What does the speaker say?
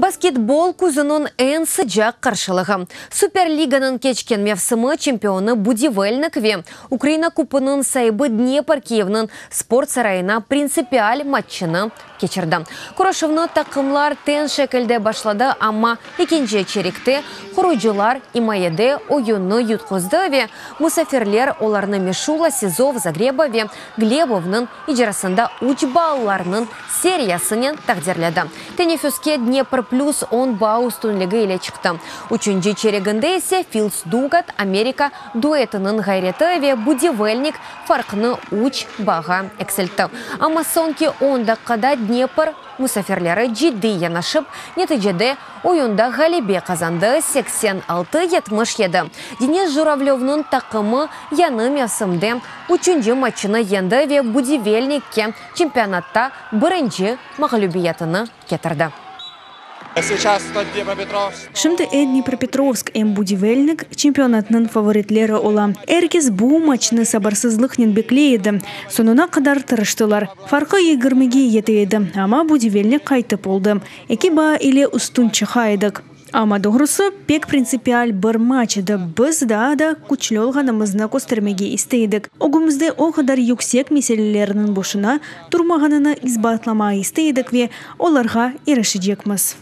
Basketbol küzüniñ eñ sıcaq qarşılığı. Superliganıñ keçken mevsimi çempionı Budivelnik ve Ukraina Kupunıñ saibi Dnepr Kiyevniñ sport sarayına printsipial matçını keçirdi. Körüşüvni taqımlar teñ şekilde başladı, amma ekinci çerekte qurucılar imayede oyunnı yutquzdı ve musafirler olarnı Mişula, Sizov, Zagreba ve Glebovnıñ icrasında üç ballarnıñ seriyasınen taqdirledi. Teneffüske Dnepr plüs on bal üstünligi ile çıqtı. Üçünci çereginde ise Filds Dugat Amerika duetiniñ ğayreti ve Budivelnik farqnı üç balğa eksiltti. Amma soñki on daqqada Dnepr musafirleri ciddiy yanaşıp, neticede oyunda ğalebe qazandı, 86, 77. Denis Juravlövnıñ taqımı yañı mevsimde üçünci matçını yeñdi ve Budivelnikke çempionatta birinci mağlübiyetini ketirdi. Сейчас Dnepropetrovsk. Şimdi em Dnipropetrovsk, em Budivelnik çempionatınıñ favoritleri ola. Er kes bu maçnı sabırsızlıqnen bekley edi. Soñuna qadar tırıştılar. Farqı 20-ge yete edi, amma Budivelnik qaytıp oldı. 2 baa ile üstün çıqa edik. Amma doğrusı pek printsipial bir maç edi. Biz daa da küçlü olğanımıznı köstermege istey edik. Ögümizde o qadar yüksek meselelerniñ boşuna turmağanını isbatlamağa istey edik ve olarğa irişecekmiz.